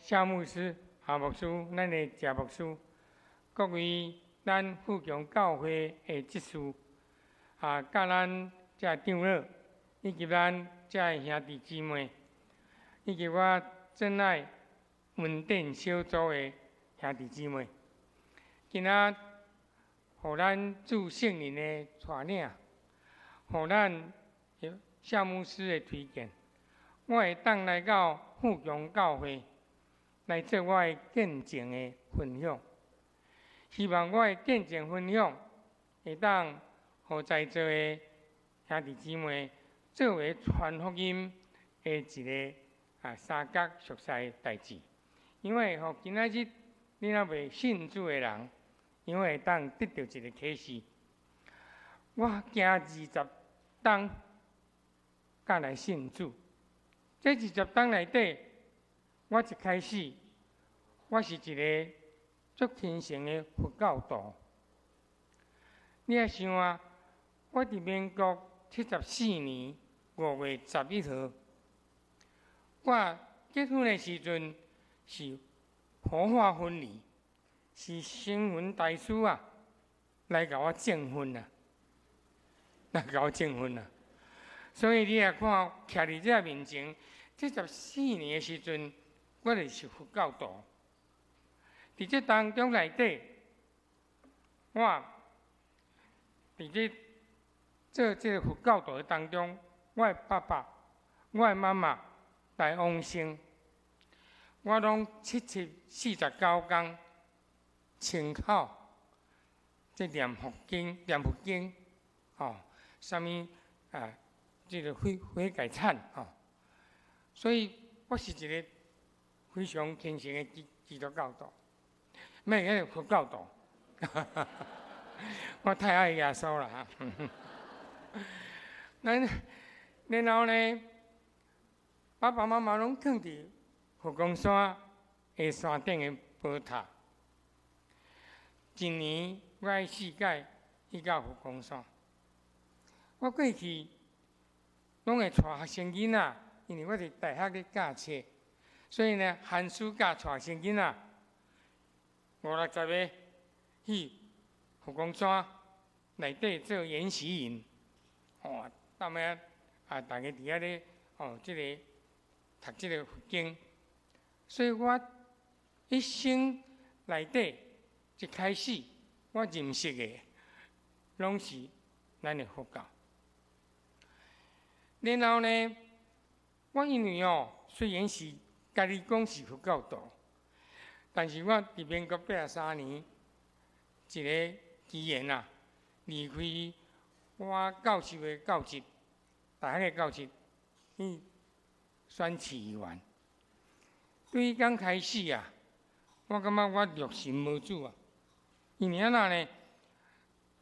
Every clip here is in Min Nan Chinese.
蕭牧師、夏牧師、咱的謝牧師，各位咱富強教會的執事，啊，佮咱遮長老，以及咱遮的兄弟姊妹，以及我珍愛恩典小組的兄弟姊妹，今仔予咱主聖靈的帶領，予咱蕭牧師的推薦，我會當來到富強教會來做我的見證的分享。希望我的見證分享會當予在座的兄弟姊妹作為傳福音的一个相佮熟似的代誌。因為予今仔日你若未信主的人，因為會當得著一个啟示。我行20冬才來信主，這20冬內底，我一開始我是一个足虔誠的佛教徒。你愛想啊，我佇民國74年5月11號，我結婚的時陣是火化婚禮，是新聞大師啊來共我證婚啊，來共我證婚啊。所以你也看，徛佇這面前，這十四年的時陣，我就是佛教徒。佇這當中內底，我佇這做這个佛教徒的當中，我的爸爸、我的媽媽來往生，我攏七七四十九工清口，這念佛經、念佛經，吼，啥物啊？這个悔悔改懺吼，所以我是一个非常虔誠的基基督教徒，咩彼个佛教徒，我太愛耶穌啦哈。咱然後呢，爸爸媽媽攏囥佇佛光山的山頂的寶塔。一年我愛四擺去到佛光山，我過去攏會帶學生囡仔，因為我佇大學咧教冊，所以呢，寒暑假帶學生囡仔五六十个去佛光山內底做研習營，哦，到尾啊，逐家佇遐咧，哦，這個讀這个佛經，所以我一生內底一開始我認識的，攏是咱的佛教。然後呢，我因為哦，雖然是家己講是佛教徒，但是我佇民國83年一个機緣啊，離開我教授的教職，大學的教職，去選市議員。對剛開始啊，我感覺我良心無主啊，因為按怎呢？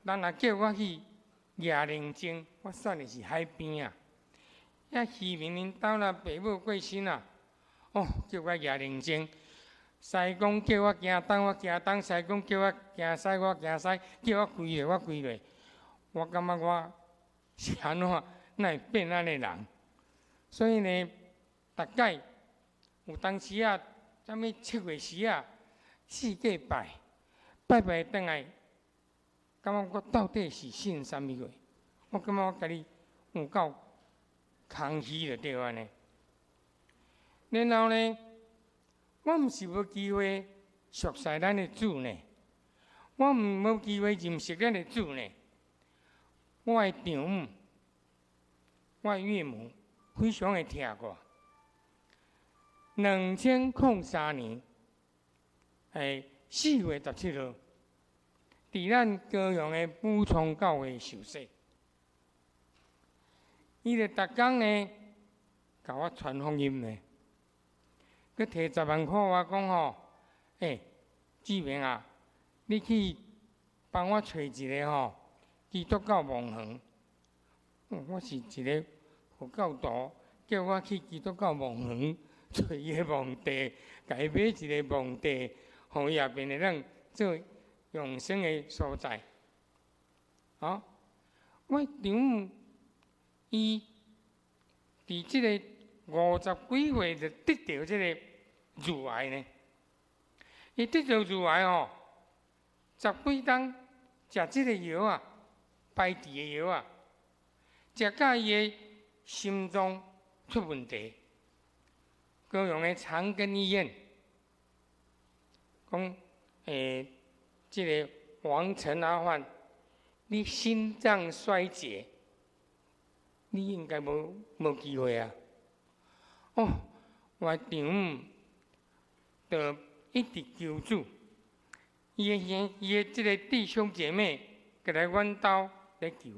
人若叫我去蜈靈精，我選的是海邊啊。遐漁民𪜶兜啦，爸母過身啊，哦，叫我蜈靈精。師公叫我行東，我行東；師公叫我行西，我行西；叫我跪落，我跪落。我感覺我是按怎，哪會變按呢人？所以呢，逐擺有當時啊，啥物七月時啊，四界拜，拜拜轉來，感覺我到底是信啥物貨？我感覺我家己有夠空虛就對按呢。然後呢，我毋是無機會熟似咱的主呢，我毋無機會認識咱的主呢。我的丈母、我的岳母非常的疼我。2003年，4月17號，佇咱高雄的武昌教會受洗。伊就逐工呢，共我傳福音呢，閣提十萬塊我講吼，欸，志明啊，你去幫我揣一个吼基督教墓園。我是一个佛教徒，叫我去基督教墓園揣伊个墓地，共伊買一个墓地，予伊後邊會當做永生的所在。啊，我丈母伊佇這个五十幾歲就得著這个乳癌呢。伊得著乳癌吼，十幾冬食這个藥啊，排治的藥啊，食甲伊的心臟出問題。高雄的長庚醫院講，這个王陳阿焕，你心臟衰竭，你應該無機會啊！哦，我丈母就一直求主，伊的兄，伊的這个弟兄姐妹，過來阮兜咧求。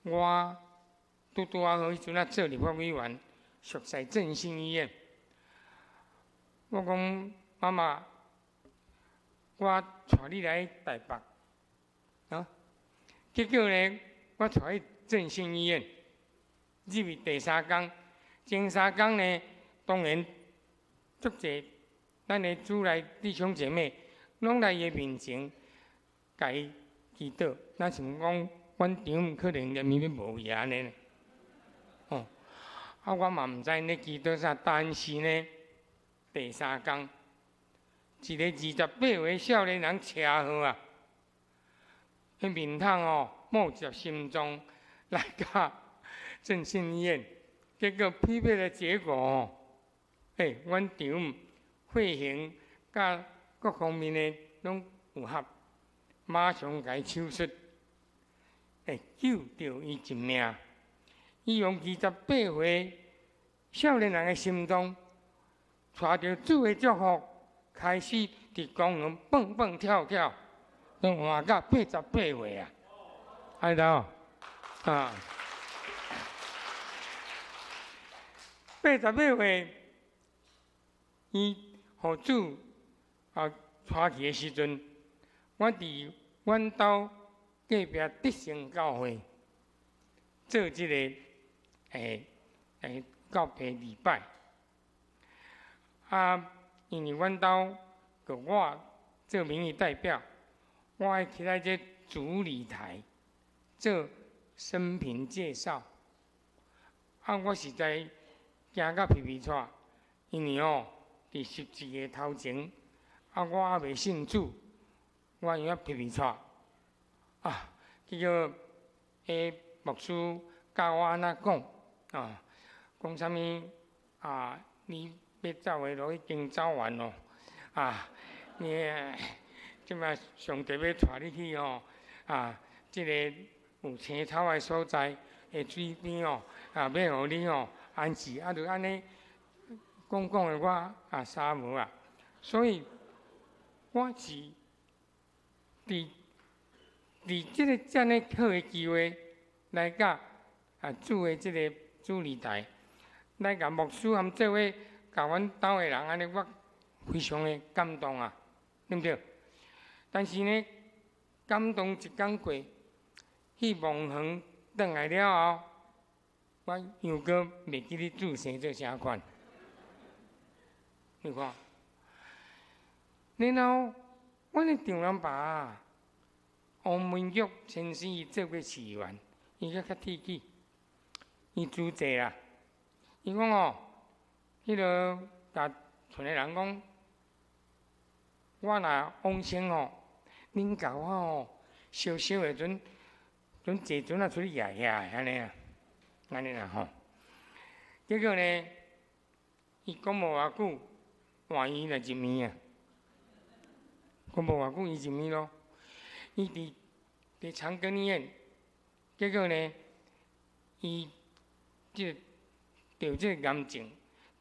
我拄拄仔好彼陣啊做立法委員，熟似振興醫院。我講媽媽，我帶你來台北，啊，結果呢，我帶去振興醫院，入去第三工，前三工呢，當然足濟咱的主內弟兄姐妹，攏來伊的面前，共伊祈禱。若想講，阮丈母可能連命欲無去按呢呢。哦，啊，我嘛毋知𪜶咧祈禱啥，但是呢，第三工，一个28歲少年人車禍啊，彼面孔哦，冒著心臟來到振興醫院，結果匹配的結果哦，阮丈母血型佮各方面的攏符合，馬上共伊手術，救著伊一命。伊用28歲少年人的心臟，帶著主的祝福，開始佇公園蹦蹦跳跳，都活到88歲啊！看到啊？88歲，伊予主啊帶去的時陣，我佇阮兜隔壁德成教會做這个告別禮拜。啊，因為阮兜閣我做民意代表，我愛徛佇這主禮台做生平介紹。啊，我實在驚甲皮皮掣，因為哦，佇十字架頭前，啊，我猶未信主，我有影皮皮掣。啊，結果，彼牧師教我按怎講，啊，講啥物啊？你欲走的路已經走完咯，啊，你這擺上帝欲帶你去哦，啊，這個有青草的所在的水邊哦，啊，欲予你哦安置，啊，就按呢講講的我啊啥無啊，所以我是佇這个遮爾好的機會來佮啊主的這个主禮台，來共牧師含做伙，共阮兜的人按呢，我非常的感動啊，對毋對？但是呢，感動一工過，去望園轉來了後，我又閣袂記得主生做啥款。你看，然後阮的丈人爸王文玉先生伊做過市議員，伊閣較鐵齒，伊主祭啦。伊講哦，彼个共賰的人講，我若往生哦，恁共我哦，燒燒的陣，陣坐船仔出去蜈遐按呢啊，按呢啦吼。結果呢，伊講無偌久，換伊來入院啊。講無偌久，伊入院咯。伊佇長庚醫院，結果呢，伊這個得這個癌症，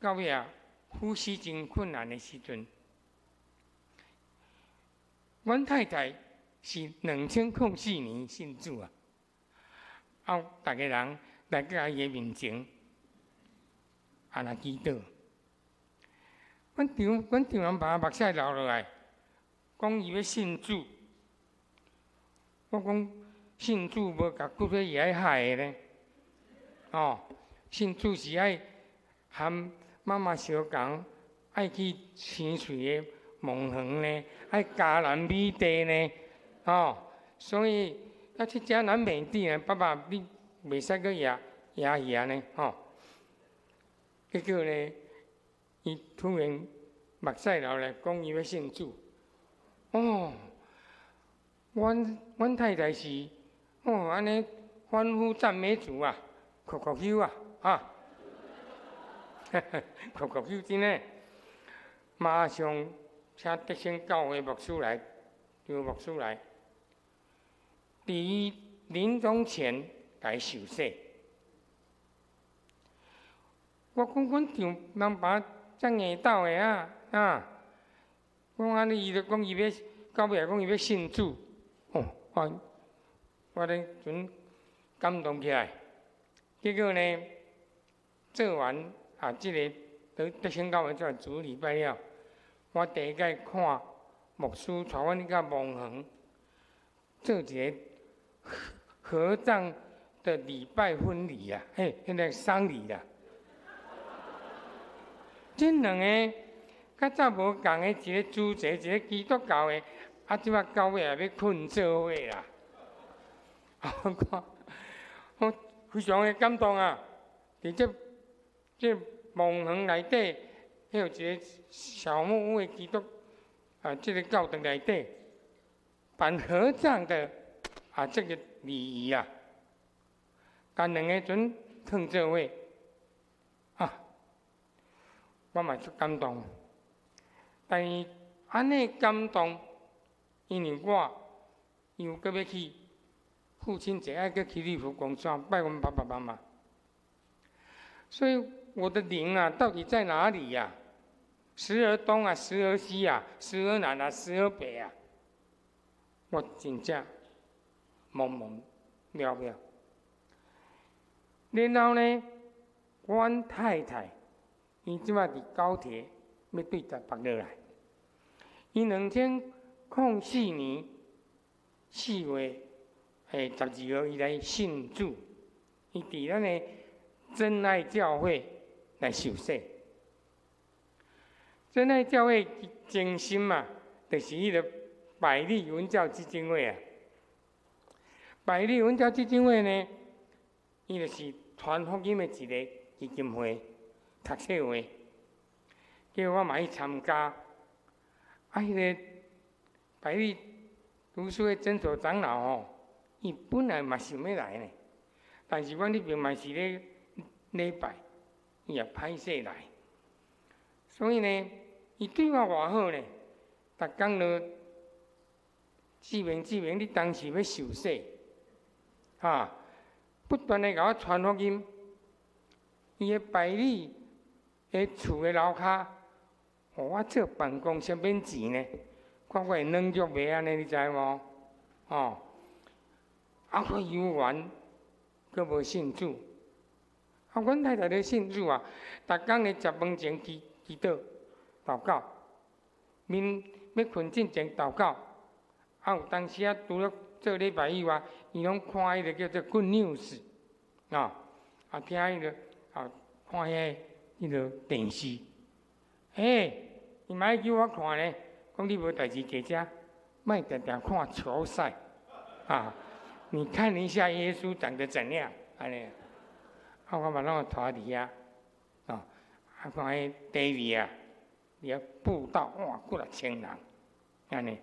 到尾啊，呼吸真困難的時陣，阮太太是2004年信主啊，啊，逐家人來到伊的面前，按呢祈禱。阮丈人爸目屎流落來，講伊欲信主。我講信主無共骨灰挹佇海的呢，哦，信主是愛含媽媽相仝，愛去清水的墓園呢，愛迦南美地呢，哦，所以啊，去迦南美地呢，爸爸你袂使閣挹挹去按呢，吼。結果呢，伊突然目屎流來，講伊欲信主。哦，阮太太是哦，按呢歡呼讚美主啊，哭哭泣啊，啊，哭哭泣真的，馬上請德興教會牧師來，張牧師來，佇伊臨終前來受洗。我講阮丈人爸遮硬鬥的啊啊！講按呢，伊就講伊欲到尾講伊欲信主，哦，我咧陣感動起來。結果呢，做完啊，這个佇德興教會做完主禮拜了，我第一擺看牧師帶阮去到墓園做一个合葬的禮拜婚禮啊，嘿，彼个喪禮啦。這兩个較早無仝的，一個主祭，一個基督教的，啊，這擺到尾也欲睏做伙啦。我看，我非常的感動啊！佇這墓園內底，彼有一個小木屋的基督啊，這个教堂內底辦合葬的啊，這个禮儀啊，共兩个陣囥做伙啊，我嘛足感動。但是按呢感動，因為我又閣欲去父親節愛閣去利福宮山拜阮爸爸媽媽，所以我的靈啊，到底在哪裡呀？時而東啊，時而西啊，時而南啊，時而北啊，我真正茫茫渺渺。然後呢，阮太太伊這擺佇高鐵欲對台北落來，伊2004年4月12號，伊來信主，伊佇咱的真愛教會來受洗。真愛教會前身嘛，就是彼个百利文教基金會啊。百利文教基金會呢，伊就是傳福音的一个基金會，讀冊會，叫我嘛去參加。啊，彼个百利讀書會診所長老吼，伊本來嘛想欲來呢，但是阮彼邊嘛是咧禮拜，伊也歹勢來，所以呢，伊對我偌好呢，逐工就志明志明，你當時欲受洗，哈，不斷的共我傳福音。伊的百利的厝的樓跤，予我做辦公室免錢呢，看我會軟足袂按呢，你知無？哦，啊，我猶原閣無信主，啊，阮太太咧信主啊，逐工咧食飯前祈禱、禱告，眠欲睏進前禱告，啊，有當時啊，除了做禮拜以外，伊攏看彼个叫做 Good News，啊，啊，聽彼个啊，看彼个電視，欸，伊嘛愛叫我看咧，講你無代誌佇遮，莫定定看球賽，啊，你看一下耶穌長得怎樣，按呢，啊，我嘛攏會拖佇遐，啊，啊，看彼 David 啊，佇遐佈道，哇，幾若千人，按呢，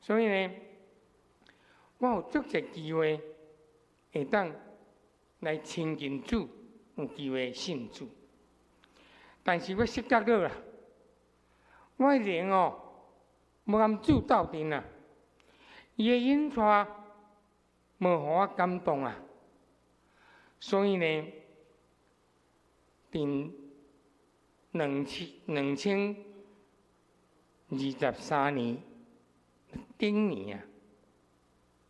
所以呢，我有足濟機會會當來親近主，有機會信主，但是我失覺了啦，我的靈哦，無共主鬥陣啊，伊的引帶無予我感動啊，所以呢，佇2023年頂年啊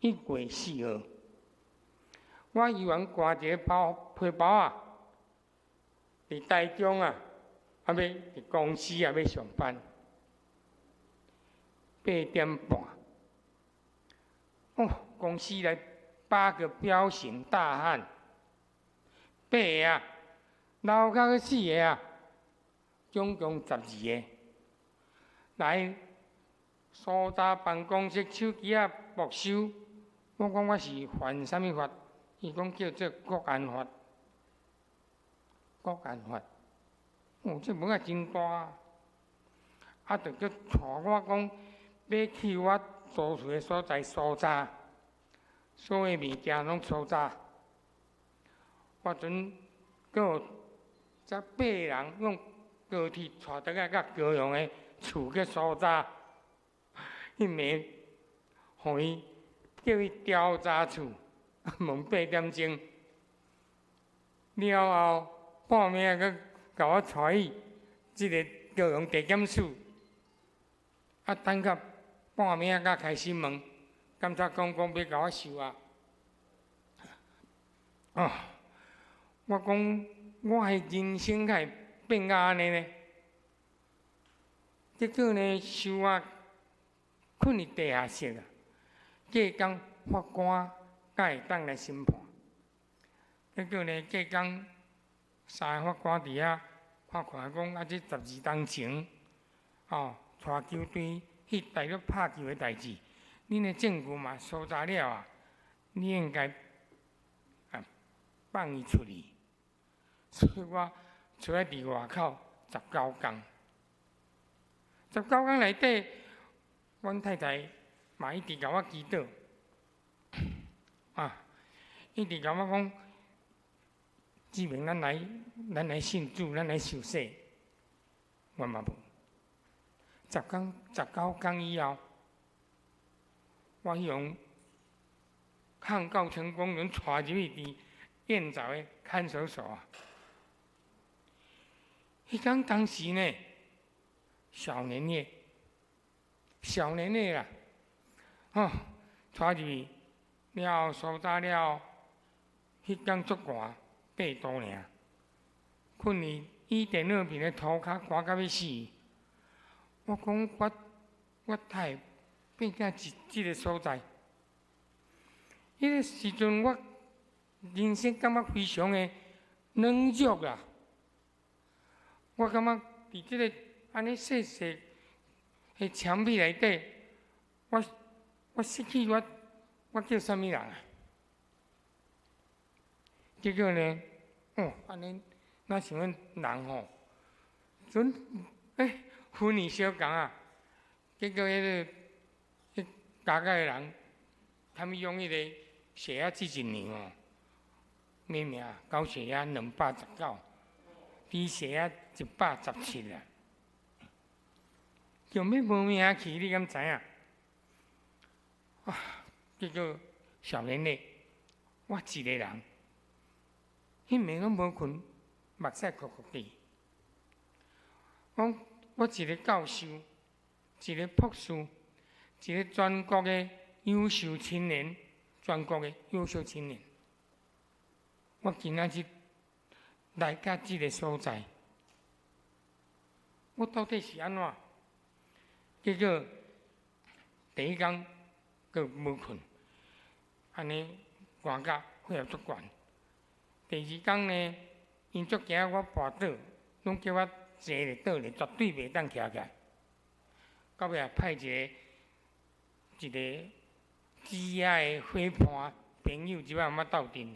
，1月4號，我猶原掛一个包皮包啊，佇台中啊，啊欲佇公司啊欲上班，8點半，哦，公司來八個彪形大漢，八个啊，樓跤閣四个啊，總共12个，來蘇打辦公室手機仔沒收，我講我是犯啥物法？伊講叫做國安法，國安法，哦，這物仔真大，啊，就閣帶我講，欲去我租厝的所在搜查，所有物件攏搜查。我陣閣有才八人用高鐵帶轉來佮高雄的厝去搜查，彼暝予伊叫伊調查處，問8點鐘了後，半暝閣共我帶去這个高雄地檢署，啊，等到半暝仔才開始問，檢察官講欲共我收押。啊，我講我的人生敢會變甲按呢呢？結果呢，收押睏佇地下室啊，隔工法官才會當來審判。結果呢，隔工三个法官佇遐看看講，啊，這12冬前，哦，帶球隊去大陸拍球的代誌，恁的證據嘛搜查了啊，你應該啊放伊出去。所以我出來佇外口十九工，十九工內底，阮太太嘛一直共我祈禱，啊，一直共我講，志明，咱來，咱來信主，咱來受洗，我嘛無。10工19工以後，我彼予控告成功，予𤆬入去佇燕巢的看守所啊。彼工當時呢，少年的，少年的啦，吼，𤆬入去了後，搜查了，彼工足寒，8度爾，睏佇1.2坪的塗跤，寒甲欲死。我講我哪會變甲這這个所在？彼个時陣我人生感覺非常的軟弱啊！我感覺佇這个按呢細細的牆壁內底，我失去我我叫啥物人啊？結果呢，哦，按呢，若像阮人吼，陣欸，薰耳相仝啊！結果彼个彼監獄的人，他們用彼个血壓計一量哦，明明高血壓219，低血壓117啊！就欲無命去，你敢知影？啊！結果少年的，我一个人，彼暝攏無睏，目屎哭哭滴。講我一个教授，一个博士，一个全國的優秀青年，全國的優秀青年。我今仔日來到這个所在，我到底是按怎？結果第一工閣無睏，按呢寒甲血壓足懸。第二工呢，𪜶足驚我跋倒，攏叫我坐咧倒咧，絕對袂當徛起來。到尾派一个一个膣仔的伙伴朋友入來共我鬥陣。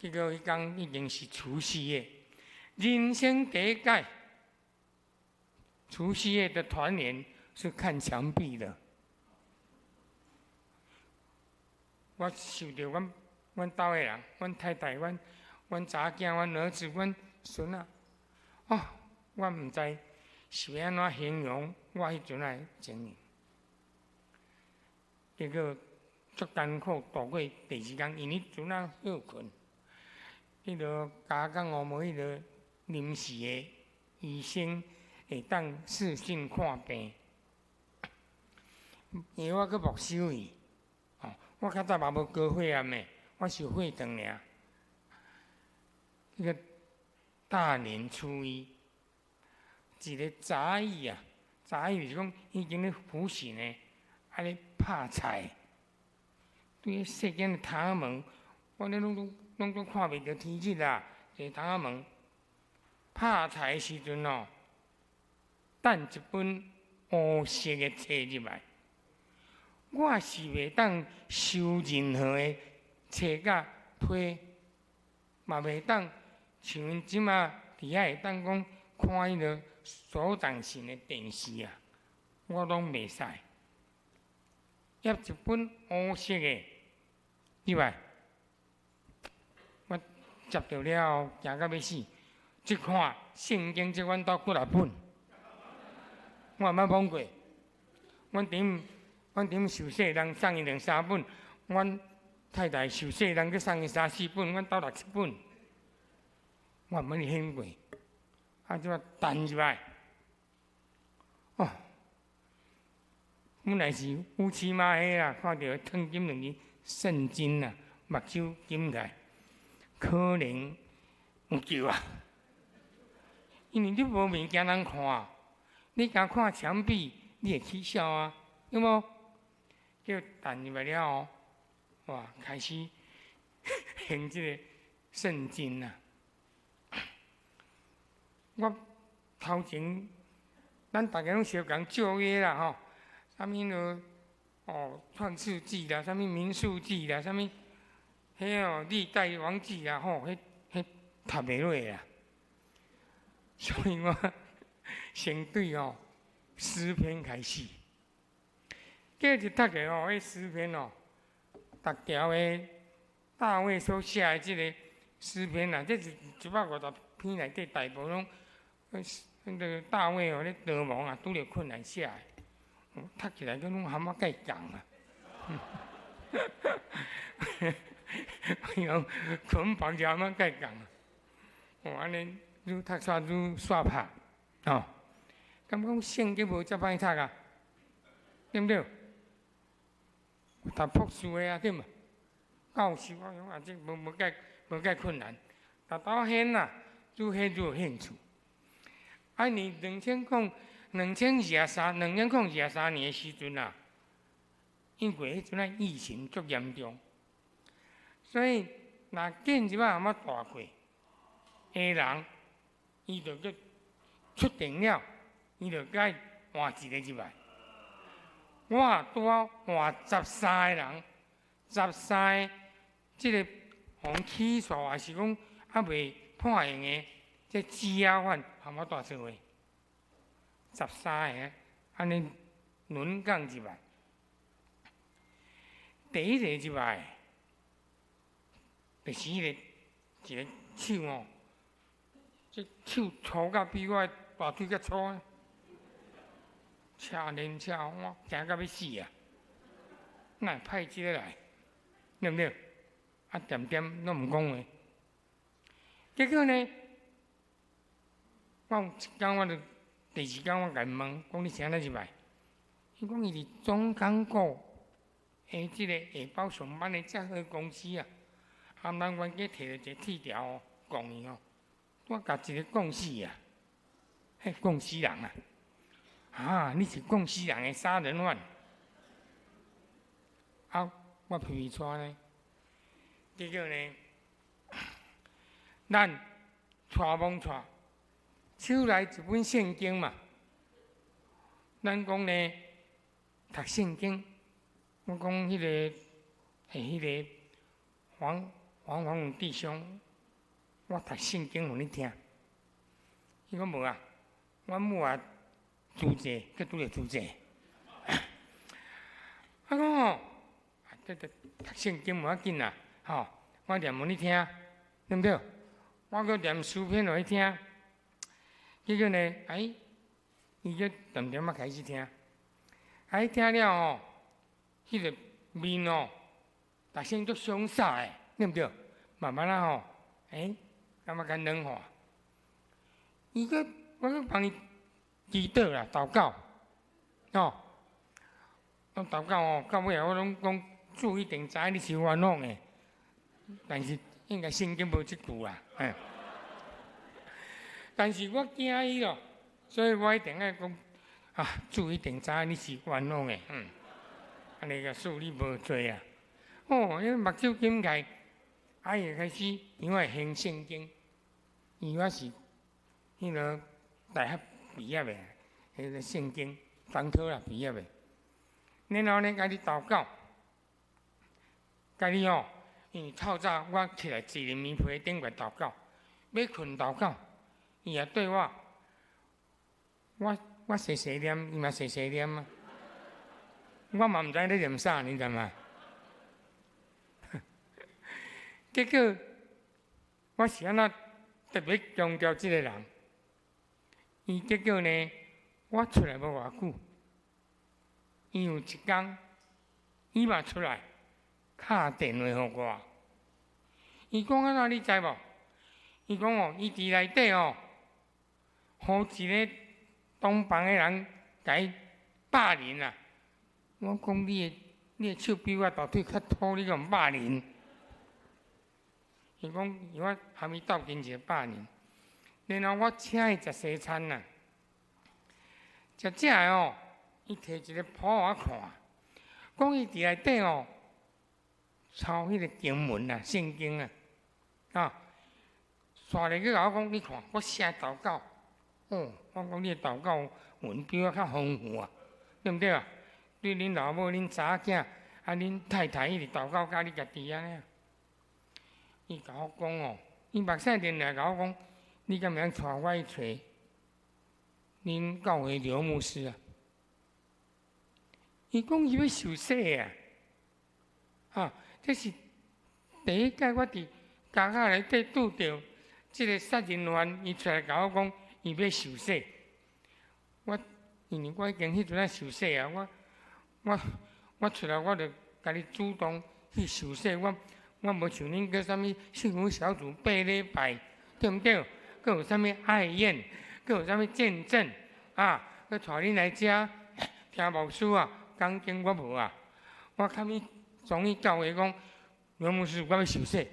結果彼工已經是除夕夜，人生第一擺除夕夜的團年是看牆壁的。我受著阮阮兜的人，阮太太，阮阮查某囝，阮兒子，阮孫仔，哦，我毋知是欲按怎形容我彼陣仔的情形。結果足艱苦度過第二工，因為彼陣仔歇睏，彼落加工五毛彼落臨時的醫生會當視訊看病，因為我閣目睭去，哦，我較早嘛無高血壓的，我是血糖爾。彼个大年初一，一个雜役啊，雜役就是講已經咧服刑呢，啊咧拍菜，對細間的窗仔門，我咧攏總攏總看袂著天日啦，一个窗仔門拍菜的時陣哦，擲一本烏色的冊入來，我是袂當收任何的冊佮批，嘛袂當像𪜶這馬佇遐會當講看彼个手掌型的電視啊，我攏袂使。挹一本烏色的入來，我接著了後，驚甲欲死。一看聖經，這阮兜幾若本，我毋捌摸過。阮丈受洗人送伊兩三本，阮太太受洗人閣送伊三四本，阮兜六七本，我毋捌去掀過。啊，這馬彈入來，哦，本來是烏漆嘛黑啦，看著燙金兩字聖經啊，目睭金起來，可能有救啊！因為你無物件通看，你敢看牆壁，你會起痟啊，對無？叫彈入來了後，哇，開始掀這个聖經啊！我頭前，咱逐家攏相共舊約啦吼，啥物囉哦創世紀啦，啥物民數記啦，啥物彼哦歷代王記啦吼，彼彼讀袂落啦。所以我先對哦詩篇開始，過一讀个吼，彼詩篇哦，逐條的大衛所寫的這个詩篇啊，這是150篇內底大部攏。彼个大衛哦，咧逃亡啊，拄著困難寫的，讀起來閣攏含仔蓋仝啊！伊講捆綁就含仔蓋仝啊！哦，按呢愈讀煞愈煞拍，哦，敢講聖經無遮歹讀啊？對毋對？讀博士的啊，對無？教授我講啊，這無無介無介困難，逐兜掀啊，愈掀愈有興趣。啊！你2023年的時陣啊，因為彼陣啊疫情足嚴重，所以若見入來含仔大過的人，伊就閣出定了，伊就該換一个入來。我拄好換十三个人，十三个這个予起訴，還是講猶未判刑的。這羈押犯含仔大做伙，十三个按呢輪崗入來。第一个入來，就是彼个一个手哦，這手粗甲比我的大腿閣粗，車連車，我驚甲欲死啊！哪會派這个來？對毋對？啊，恬恬攏毋講話，結果呢？我有一工，我就第二工，我共伊問，講你是按怎入來？伊講伊佇總監股的這个下晝上班的遮好公司啊，含人冤家提著一个鐵條哦，摃伊哦，我共一个摃死啊！彼摃死人啊！啊，你是摃死人的殺人犯！啊，我皮皮掣呢？結果呢，咱掣摸掣。手內一本聖經嘛，咱講呢，讀聖經。我講彼个係彼个黃黃黃弟兄，我讀聖經予你聽。伊講無啊，阮母也主借，閣拄著主借。我講吼，這這讀聖經無要緊啦，吼，我念予你聽，對毋對？我閣念詩篇予你聽。結果呢，哎，伊閣恬恬仔開始聽，哎，聽了吼，彼个面哦，逐身足瀟灑的，對毋對？慢慢仔吼，哎，感覺較軟化。伊閣我閣幫伊祈禱啦，禱告，吼，我禱告吼，到尾我攏講主一定知影你是冤枉的，但是應該聖經無這句啦，嘿。但是我驚伊咯，所以我一定愛講啊，主一定知影你是冤枉的，按呢個恕你無罪啊。哦，伊目睭金開，啊，伊開始因為掀聖經，因為我是彼个大學畢業的，彼个聖經專科啦畢業的。然後呢，共你禱告，共你吼，因為透早我起來坐佇棉被頂懸禱告，欲睏禱告，伊也對我，我細細念，伊嘛細細念啊。我嘛毋知咧念啥，你知無？結果我是按怎特別強調這个人？伊結果呢，我出來無偌久，伊有一工，伊嘛出來敲電話予我。伊講按怎你知無？伊講哦，伊佇內底哦，予一個同房的人共伊霸凌啊！我講你的手比我大腿較粗，你共霸凌？伊講，伊我含伊鬥陣一个霸凌，然後我請伊食西餐啊，食食的哦，伊提一個譜予我看，講伊佇內底哦，抄彼个經文啊、聖經啊，啊，煞來閣共我講，你看我寫禱告，哦，我講你的禱告文比我較豐富啊，對毋對啊？對恁老母、恁查某囝、啊恁太太一直禱告，佮你家己按呢。伊共我講哦，伊目屎連來共我講，你敢會當帶我去揣恁教會劉牧師啊？伊講伊欲受洗啊！啊，這是第一擺我佇監獄內底拄著這个殺人犯，伊出來共我講，伊欲受洗。我因為我已經彼陣仔受洗啊，我出來我就家己主動去受洗，我無像恁閣啥物幸福小組八禮拜，對毋對？閣有啥物愛宴，閣有啥物見證啊？閣帶恁來遮聽牧師啊，講經我無啊。我較物總去教會講，劉牧師我欲受洗，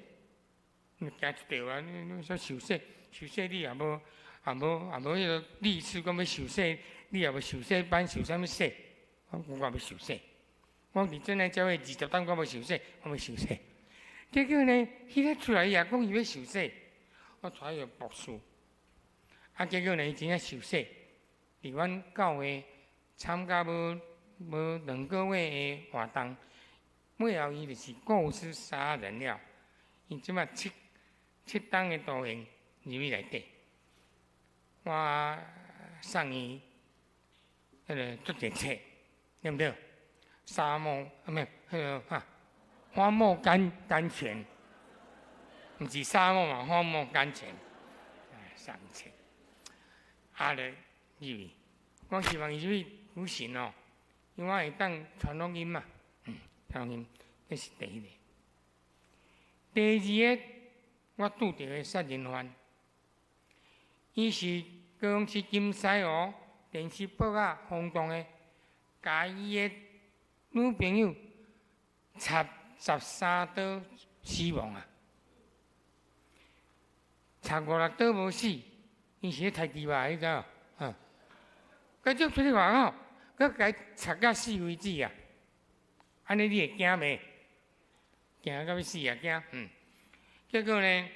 你驚一著啊！你說受洗，受洗你也無，也無，也無彼个歷史講欲受洗，你也無受洗班受啥物洗？我講我欲受洗，我佇真愛教會20冬我無受洗，我欲受洗。結果呢，彼个出來伊也講伊欲受洗，我帶伊去牧師，啊，結果呢，伊真正受洗，佇阮教會參加無2個月的活動，尾後伊就是過失殺人了，伊這擺七冬的徒刑入去內底，我送伊彼个做一冊，對毋對？沙漠啊，毋彼个哈。花木甘泉，毋是沙漠嘛？花木甘泉，送冊，啊咧入去，我希望伊入去求神哦，因為我會當傳福音嘛，傳福音，這是第一個。第二个，我拄著的殺人犯，伊是高雄市金獅湖電視報啊轟動的，共伊的女朋友插13刀死亡啊！插五六刀無死，伊是咧刣豬肉，你知無？啊！佮足出去外口，閣共伊插甲死為止啊！按呢你會驚袂？驚到欲死啊！驚，嗯。結果呢，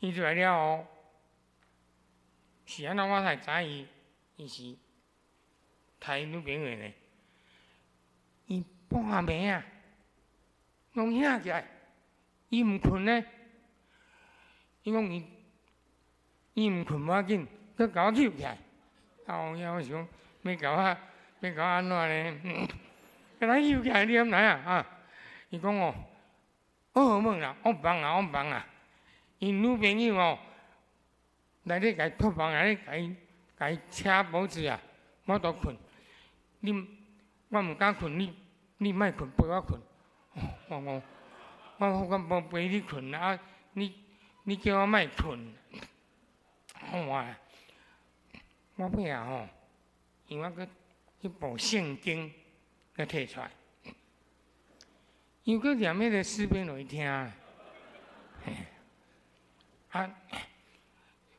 伊出來了後，是按怎我才知伊，伊是刣女朋友呢？伊半暝啊！攏醒起來，伊毋睏呢。伊講伊毋睏無要緊，閣共我揤起來。啊，有影我想講，欲共我按怎呢？共我揤起來，你敢知影啊？伊講哦，噩夢啦，噩夢啊，噩夢啊！𪜶女朋友哦，來咧共伊托夢，來咧共伊車脖子啊，無法度睏。你我毋敢睏，你莫睏，陪我睏。我講，我無陪你睏啊！你叫我莫睏，我我尾仔吼，因為我閣彼部聖經閣提出來，又閣念彼个詩篇予伊聽。啊，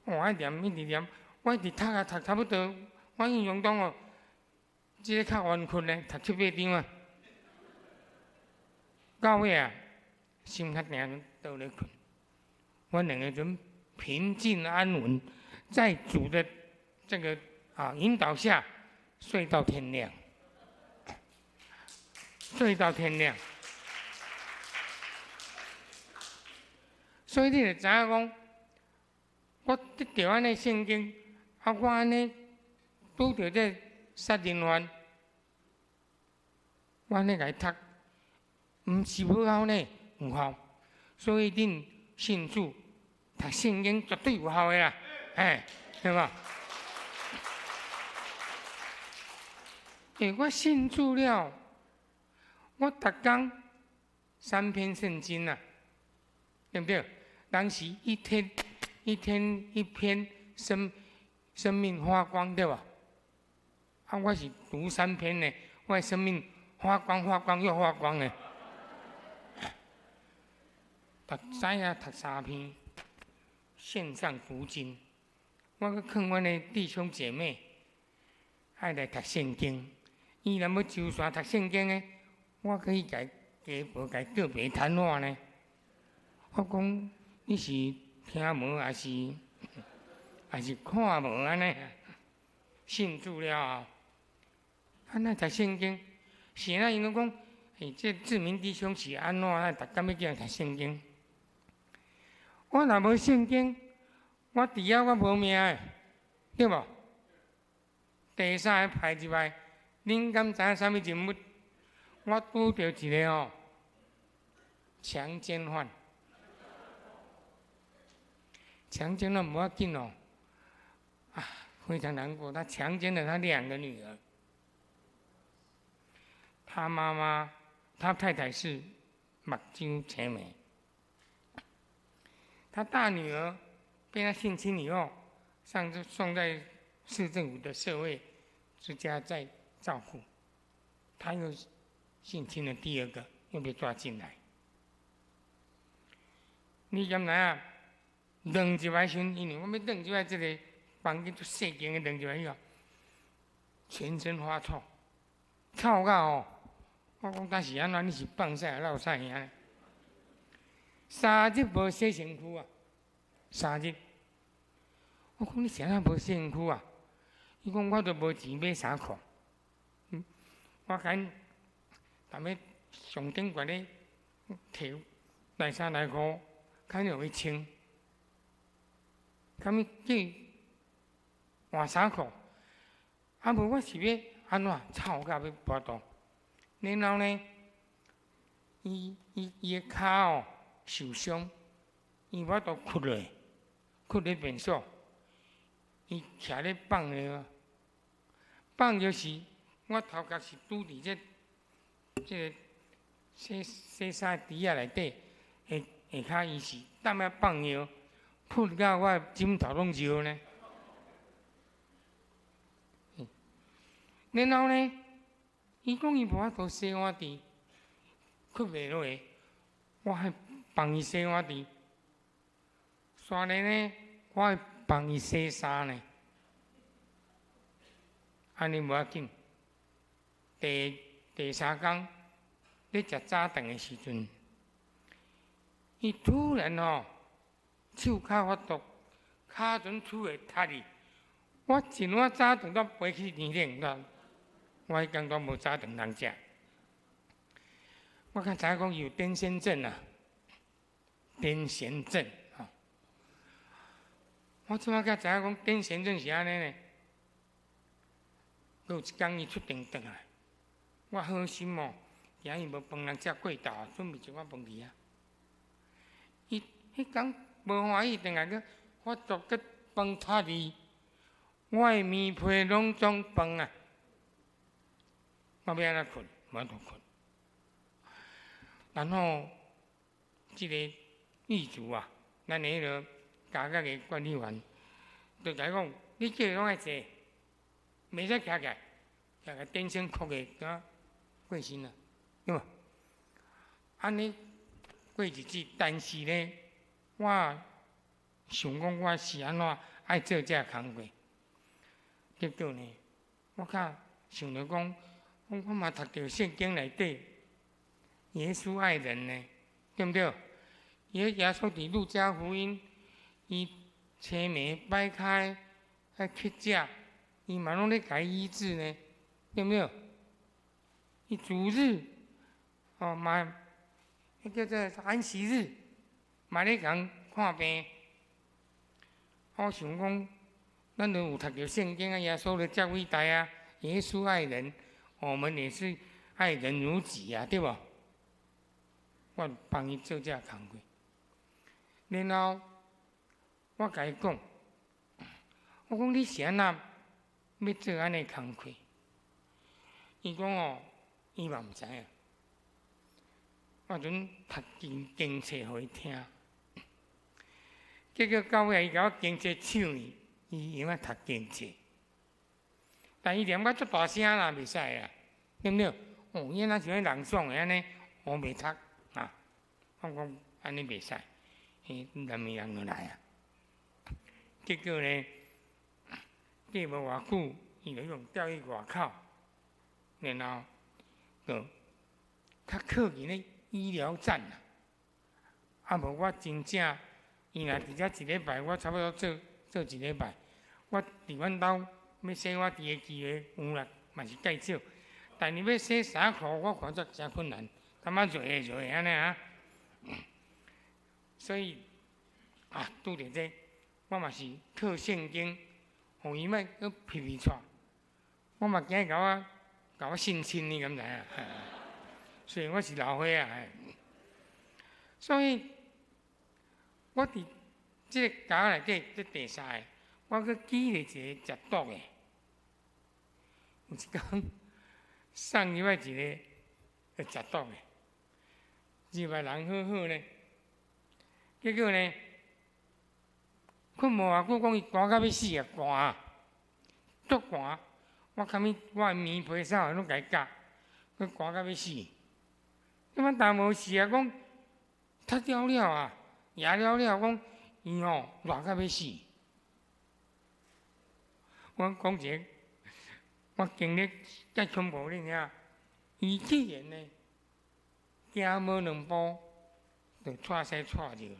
我愛念一直念，我一直讀啊讀，差不多，我印象中哦，這个較冤屈呢，讀七八章啊。到尾啊，心較定，倒咧睏。阮兩个陣平靜安穩，在主的這個引導下，睡到天亮，睡到天亮。所以你就知影講，我得著按呢聖經，啊，我按呢拄著這殺人犯，我按呢共伊讀，毋是無效呢，有效。所以恁信主讀聖經絕對有效的啦，嘿，對無？欸，我信主了，我逐工三篇聖經啊，對毋對？人是一天一天一篇生命發光，對無？啊，我是讀三篇呢，我的生命發光發光又發光呢。逐早啊讀三篇，線上讀經。我閣勸阮的弟兄姐妹愛來讀聖經。伊若欲上山讀聖經呢，我可以共伊加無共伊個別談話呢。我講你是聽無，抑是看無按呢？信主了後，啊，咱讀聖經，是啊，𪜶攏講，欸，這志明弟兄是按怎啊？逐工欲叫人讀聖經。我若無聖經，我佇遐我無命的，對無？第三个排入來，恁敢知影啥物人物？我拄著一个吼強姦犯，強姦犯無要緊哦，啊，非常難過。他強姦了他兩個女兒，他媽媽，他太太是目睭青眉，他大女兒被他性侵以後，上次送在市政府的社會之家在照顧，他又性侵了第二個，又被抓進來。你敢知影？轉入來時，因為我欲轉入來這个房間足細間的，轉入來以後，全身發臭，臭到吼！我講當是按怎？你是放屎還漏屎爾？3日無洗身軀啊！三日。我講你是按怎無洗身軀啊？伊講我都無錢買衫褲。我緊踮咧上頂懸咧提內衫內褲，較容易穿。啥物叫換衫褲？啊無我是欲按怎臭甲欲跋肚？然後呢，伊的跤哦受傷，伊無法度屈落，屈咧便所，伊徛咧放尿，放尿時，我頭殼是拄佇這个洗洗衫池仔內底，下跤伊是踮遐放尿，噴到我的枕頭攏尿呢。然後呢，伊講伊無法度洗碗池，屈袂落，我還幫伊洗碗池。煞來呢，我還幫伊洗衫呢。按呢無要緊。第三工咧食早頓的時陣，伊突然吼手跤發作，跤脣出會踢去，我一碗早頓都飛去天頂，我彼工都無早頓通食。我較知影講伊有癲癇症啊，癲癇症吼。我這擺才知影講癲癇症是按呢呢。閣有一工伊出庭轉來，我好心哦，驚伊無飯通食過晝，準備一碗飯去啊。伊彼工無歡喜，轉來閣發作，閣飯踢去，我的棉被攏總飯啊！我欲按怎睏？無法度睏。然後，這个獄卒啊，咱的彼个監獄的管理員，就共伊講：你繼續攏愛坐，袂使徛起來，徛起來電線箍的，敢過身啊，對無？按呢過日子，但是呢，我想講我是按怎愛做這个工課，結果呢，我較想著講，我嘛讀著聖經內底，耶穌愛人呢，對毋對？耶穌佇路加福音，伊青盲擺開，愛乞食，伊嘛攏咧共伊醫治呢，對毋對？伊主日，哦嘛，彼叫做安息日，嘛咧共看病。我想講，咱都有讀著聖經啊，耶穌都遮偉大啊，耶穌愛人，我們也是愛人如己啊，對無？我幫伊做這個工課，然後我共伊講，我講你是按怎欲做按呢工課？伊講哦，伊嘛毋知影。我陣讀經冊予伊聽，結果到尾伊共我經冊搶去，伊會曉讀經冊，但伊念甲足大聲啦，袂使啦，對毋對？哦，伊若像人爽的按呢，我袂讀啊，我講按呢袂使，彼南面人就來啊。結果呢，過無偌久，伊就用調去外口，然後就較靠近咧醫療站啦。啊無我真正，伊若佇遮一禮拜，我差不多做做一禮拜。我佇阮兜欲洗我佇的機會有啦，嘛是介少。但是欲洗衫褲，我看則誠困難，感覺熱熱按呢啊。所以啊，拄著這，我嘛是靠聖經，予伊莫閣皮皮掣。我嘛驚共我性侵，你敢知影？雖然我是老歲仔，所以我佇這个家內底，這第三个，我閣記咧一个食毒的，有一工送入來一个食毒的，入來人好好呢，結果呢，睏無偌久，講伊寒甲欲死啊，寒，足寒，我堪物我的棉被啥攏共伊蓋，閣寒甲欲死。這擺但無事啊，講脫了了啊，攑了了，講伊吼熱甲欲死。我講一个，我經歷遮恐怖你聽，伊竟然呢，行無兩步就掣死掣著。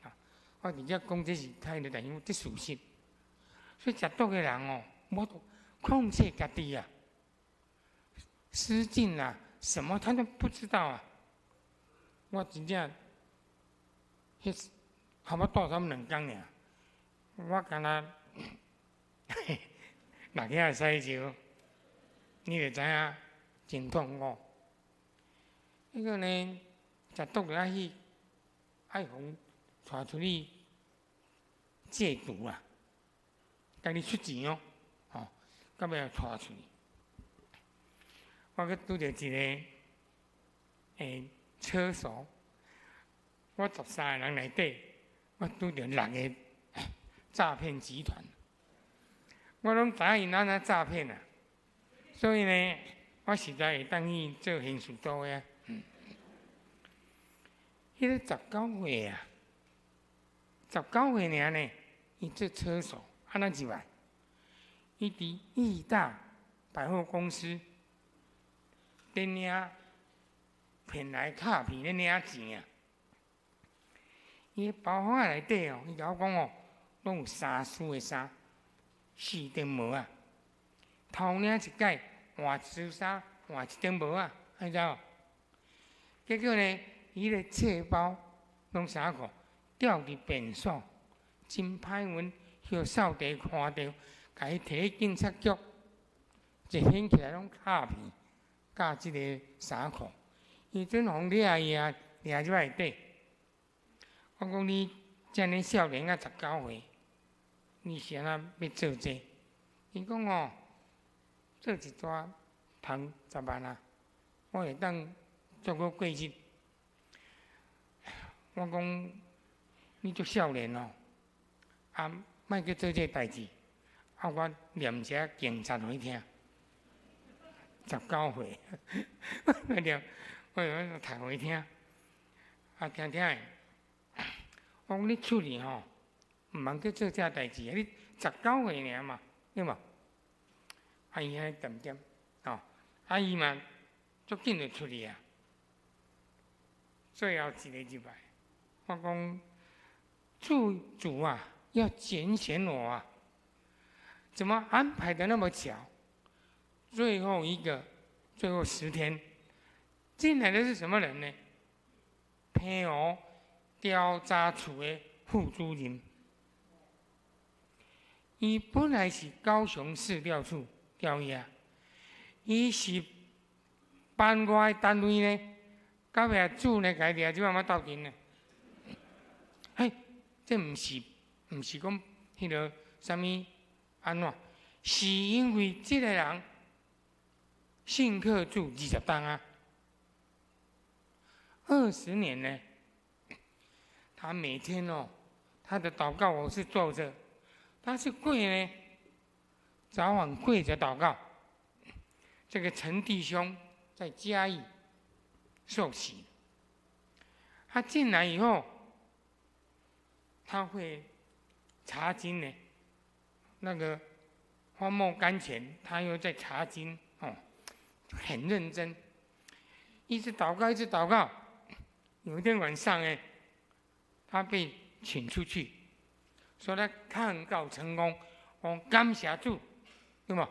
啊，我直接講這是太的，但是這事實。所以食毒的人哦，無控制家己啊，失禁啊，什麼他都不知道啊。我真正，彼差不多蹛兩工爾，我敢若落去遐洗尿，你就知影真痛苦。彼個呢，食毒就愛去，愛予帶出去戒毒啊，家己出錢哦，吼，到尾帶出去。我閣拄著一个車手，我13個人內底，我拄著六个詐騙集團，我攏知影𪜶按怎詐騙啊，所以呢，我實在會當去做刑事組的。彼个19歲啊，十九歲爾呢，伊做車手，按怎入來？伊佇義大百貨公司佇領騙來卡片咧領錢啊！伊包袱仔內底哦，伊共我講哦，攏有三絲的衫，四頂帽仔，頭領一擺換一絲衫，換一頂帽仔，你知無？結果呢，伊个冊包攏衫褲吊佇便所，真歹運，予掃地看著，共伊提去警察局，一掀起來攏卡片，佮這个衫褲，伊陣予掠伊啊，掠入內底。我講你遮爾少年仔十九歲，你是按怎欲做這個？伊講哦，做一單賺10萬啊，我會當足好過日。我講你足少年哦，啊，莫去做這个代誌。啊，我念一下警察予你聽。十九歲，我念，我讀予伊聽，啊，聽聽的。我講你出去吼，毋通去做這代誌啊！你十九歲爾嘛，對無？啊，伊按呢恬恬，吼，啊，伊嘛足緊就出去啊。最後一個入來，我講主主啊，要揀選我啊，怎麼安排得那麼巧？最後一個，最後10天進來的是什麼人呢？澎湖調查處的副主任。伊本來是高雄市調處調伊啊，伊是辦我的單位呢，到尾主呢共伊掠，這擺嘛鬥陣呢。嘿，這毋是講彼个啥物按怎，是因為這个人信靠主20冬啊，20年呢，他每天哦，他的禱告我是坐着，他是跪呢，早晚跪着禱告。這個陳弟兄在嘉義受洗，他進來以後，他會查經呢，那個荒漠甘泉，他又在查經哦，很認真，一直禱告，一直禱告。有一天晚上呢，他被請出去，說他抗告成功，我感謝主，對無？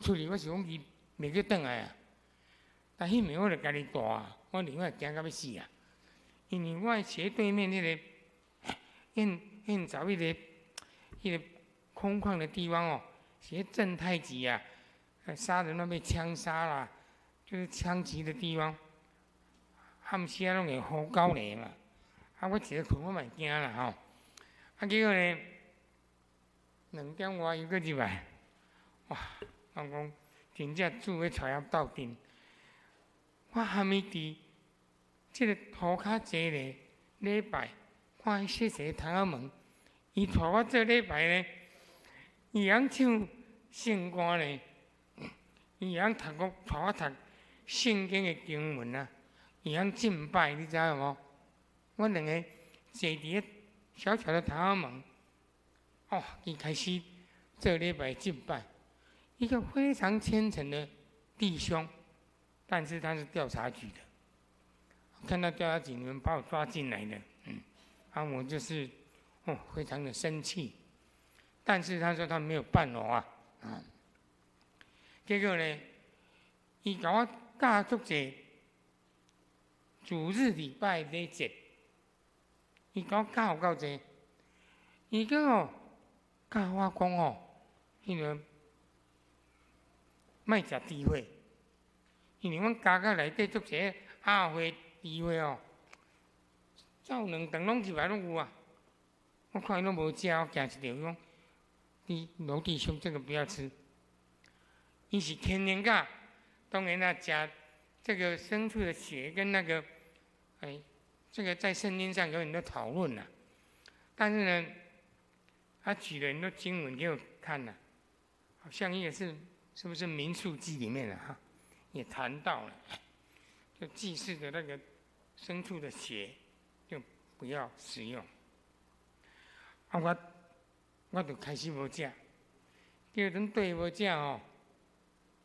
出去我是講伊袂閣轉來啊，但彼暝我就家己蹛啊，我另外驚甲欲死啊，因為我斜對面彼个現在彼个空曠的地方哦，是正太級啊，殺人攏被槍殺啦，就是槍擊的地方，暗時啊攏會呼狗螺嘛，啊我一个睏我嘛會驚啦吼，啊結果呢，2點外伊閣入來，哇！我講真正主欲帶我鬥陣，我含伊佇這个塗跤坐咧禮拜，看伊細細窗仔門，伊帶我做禮拜呢，伊會曉唱聖歌呢，伊會曉讀我帶我讀聖經的經文啊，伊會曉敬拜，你知影無？阮兩个坐佇个小小的窗仔門，哦，伊開始做禮拜敬拜，一個非常虔誠的弟兄，但是他是調查局的，看到調查局你們把我抓進來的，啊，我就是哦，非常的生氣，但是他說他沒有辦我啊，啊，結果呢，伊共我教足濟主日禮拜禮節，伊共我教有夠濟，伊閣哦教我講哦，彼个莫食豬血，因為阮家己內底足濟鴨血、豬血哦，走兩頓攏入來攏有啊。我看伊攏無食，我驚一著，伊講，你羅弟兄這個不要吃。伊是天然教，當然啦，食這個牲畜的血跟那個，哎，這個在聖經上有很多討論啦。但是呢，他舉了很多經文給我看啦，好像也是是不是民數記裡面的哈，也談到了，就祭司的那個牲畜的血就不要使用。啊，我就開始無食，叫陣對無食吼，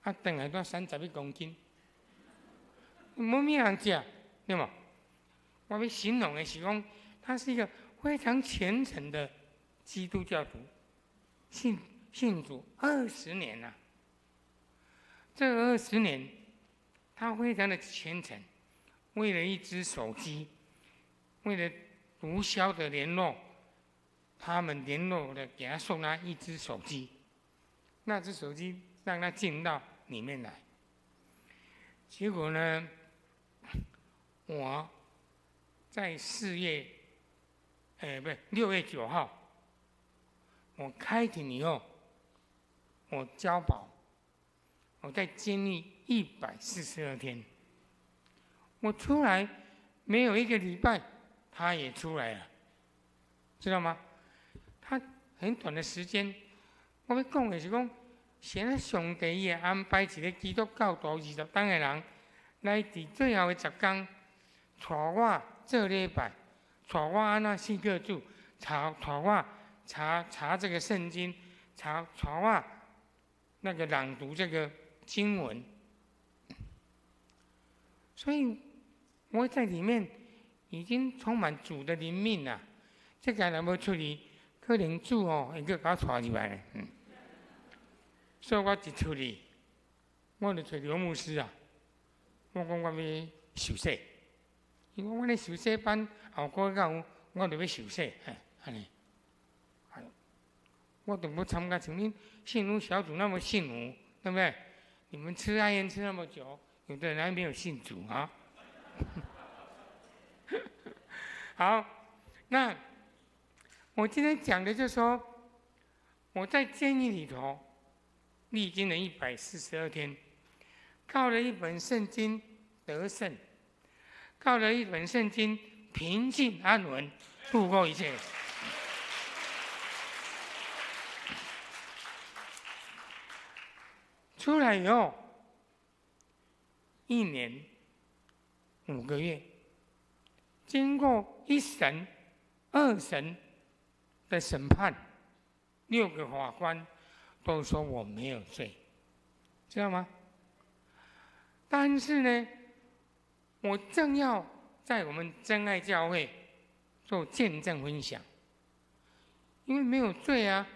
啊，轉來拄31公斤，無物通食，對無？我欲形容的是講，他是一個非常虔誠的基督教徒，信主二十年了。這二十年，他非常的虔誠，為了一支手機，為了毒梟的聯絡，他們聯絡的給他送他一支手機，那支手機讓他進到裡面來。結果呢，我在4月，哎，不是6月9號，我開庭以後，我交保，我在監獄142天，我出來沒有一個禮拜，他也出來了，知道嗎？他很短的時間，我欲講的是講，現在上帝伊會安排一個基督教徒20冬的人，來佇最後的10天，帶我做禮拜，帶我按怎信靠主，帶我查查這個聖經，查帶我那個朗讀這個經文，所以我在裡面已經充滿主的靈命了。這個若無出去，可能主哦會閣共我帶入來。所以我一出去，我就揣劉牧師啊，我講我欲受洗，伊講阮咧受洗班後個月有，我就欲受洗，嘿，按呢。我都不參加，像恁幸福小組那麼幸福，對不對？你們吃愛宴吃那麼久，有的人還沒有信主啊。好，那我今天講的就是說，我在監獄裡頭歷經了142天，靠了一本聖經得勝，靠了一本聖經平靜安穩度過一切。出來以後，1年5個月，經過一審、二審的審判，六個法官都說我沒有罪，知道嗎？但是呢，我正要在我們真愛教會做見證分享，因為沒有罪啊，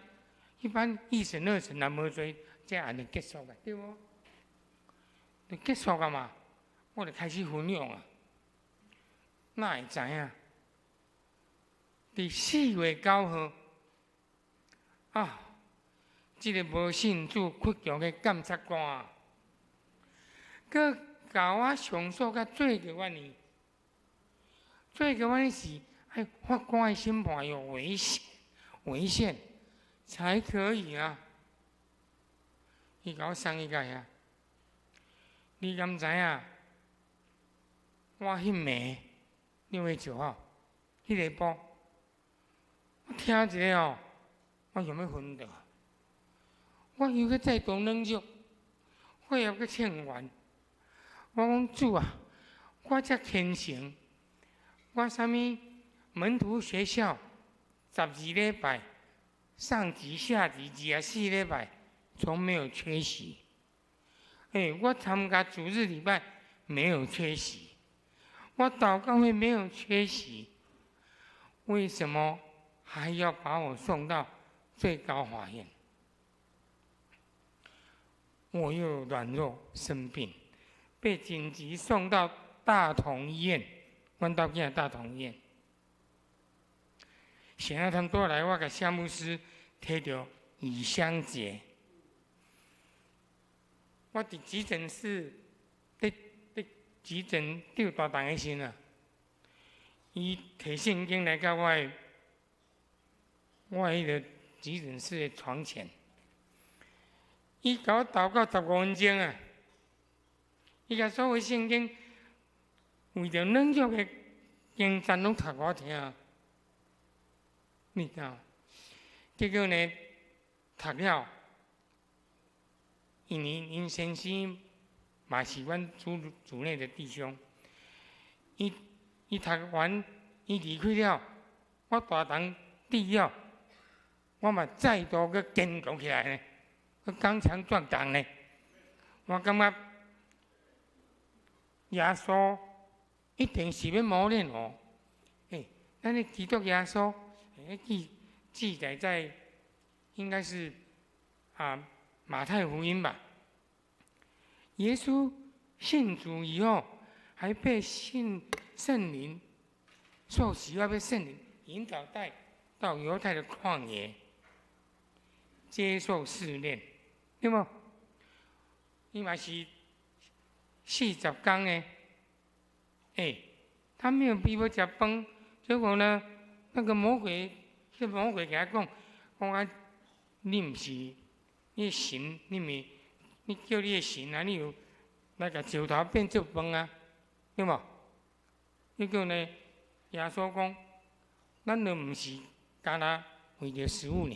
一般一審、二審那無罪，這案就結束了，對無？就結束了嘛，我就開始分享啊。哪會知影？佇4月9號啊，這个無信主屈強的檢察官，閣共我上訴甲最高法院，最高法院是愛法官的審判有違憲，違憲才可以啊。伊共我送去到遐，你敢知影？我彼暝6月9號，彼个晡，我聽一下哦，我想欲昏倒，我又閣再度軟弱，血壓閣衝懸。我講主啊，我遮虔誠，我啥物門徒學校12禮拜，上集下集24禮拜，從沒有缺席。哎，我參加主日禮拜沒有缺席，我禱告會沒有缺席，為什麼還要把我送到最高法院？我又軟弱生病，被緊急送到大同醫院，阮兜囝大同醫院。現在他們都來，我共夏牧師提著以相結。我佇急診室，佇佇急診吊大腸的時陣啊，伊提聖經來到我彼个急診室的床前，伊共我禱告15分鐘啊，伊共所有聖經為著軟弱的經節攏讀我聽，你知影？結果呢，讀了。因為𪜶先生嘛是阮組組內的弟兄，伊伊讀完，伊離開了，我大腸治了，我嘛再度閣堅強起來呢，閣剛強壯膽呢。我感覺耶穌一定是欲磨練我。欸，咱的基督耶穌，欸，記記載在應該是啊馬太福音吧。耶穌信主以後，還被信聖靈受洗，要被聖靈引導帶到猶太的曠野接受試煉，對無？伊嘛是40工呢，欸，他沒有逼迫食飯，結果呢，那個魔鬼，這魔鬼共伊講，講啊，你毋是，你神，你毋，你叫你的神啊，你有來共石頭變做飯啊，對無？結果呢，耶穌講，咱都毋是干焦為著食物爾，